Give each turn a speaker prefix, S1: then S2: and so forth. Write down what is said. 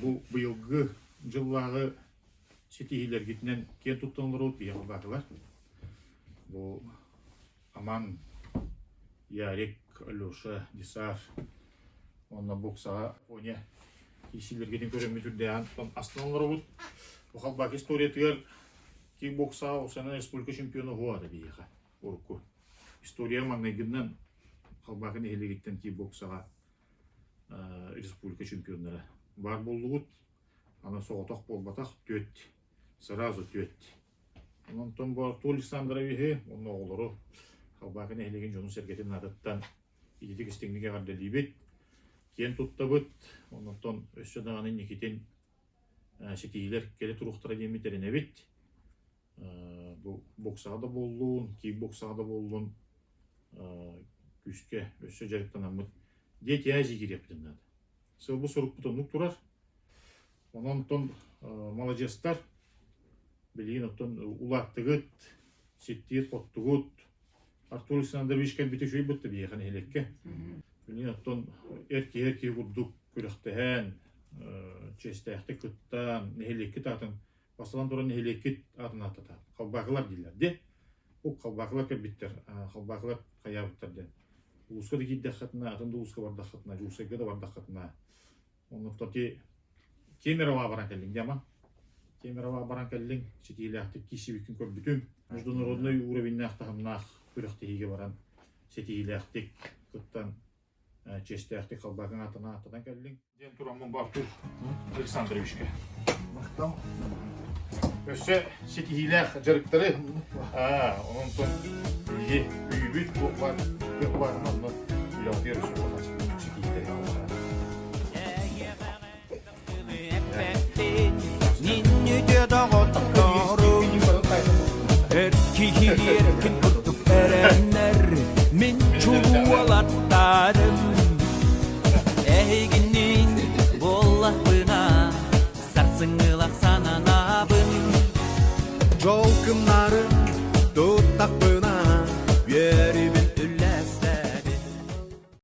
S1: Бу быйылгы дьыллааҕы ситиһиилэргитинэн киэн туттан олоробут биһиэхэ баатылар. Бу Аман, Ярик, Алеша, Дисар уонна боксаҕа Коня киирсиилэргитин көрөммүт үрдээҕин астынан олоробут. Бу Халбаак историятыгар кикбоксаҕа Оксана республика чемпиона уһуо биһиэхэ урукку. История маҥнайгынан Халбаакы нэһилиэгиттэн кикбоксаҕа республика чемпионнара баар буоллугут. Аны соҕотох буолбатах, түөрт, сразу түөрт. Онтон бу Артур Александровиһы уонна оҕолору Халбаакы нэһилиэгин дьонун-сэргэтин аатыттан ититик истиҥник эҕэрдэлиибит, киэн туттабыт. Онтон өссө даҕаны инникитин ситиһиилэр кэлэ туруохтара диэммит эрэнэбит. Бу боксаҕа да буоллун, кикбоксаҕа да буоллун күүскэ өссө дьарыктанаммыт Дети Азии киириэхпитин наада. Сылбыт сорукпут оннук турар. Онон оттон маладьыастар, билигин оттон улааттыгыт, ситтиир-хоттугут. Артур Александрович кэлбитэ үчүгэй бытта биһиэхэ нэһилиэккэ. Билигин оттон эр киһи эр киһи курдук күрэхтэһэн, чиэстээхтик кыттан, нэһилиэккит аатын бастатан туран нэһилиэккит аатын ааттата. Халбаакылар дииллэр дии. Ук халбаакылар кэлбиттэр, халбаакылар хайаабыттар диэн. Улууска да киирдэххитинэ, атын да улууска бардаххытына, Дьуусайга да бардаххытына, оннуктан ти Кемероваҕа баран кэллиҥ дии ама? Кемероваҕа баран кэллиҥ, ситиһиилээхтик киирсибиккин көрбүтүм. Международнай уровеннаах таһымнаах күрэхтэһиигэ баран ситиһиилээхтик кыттан чиэстээхтик халбаакыҥ ааттанан ааттанан кэллиҥ. Диэн тураммын бу Артур Александровичка.
S2: Махтал.
S1: Өссө ситиһиилээх дьарыктары онтон биһиги өйүүбүт туох баар кыах баарынан онно үлэҕитигэр өссө улахан ситиһиилэри
S3: Эр киһи эркин курдук эрэнэр мин чулуолаттарым Эһигинниин буоллахпына сарсыҥҥылах сананабын
S2: Дьол кымнарын туттахпына үөрүүбүн.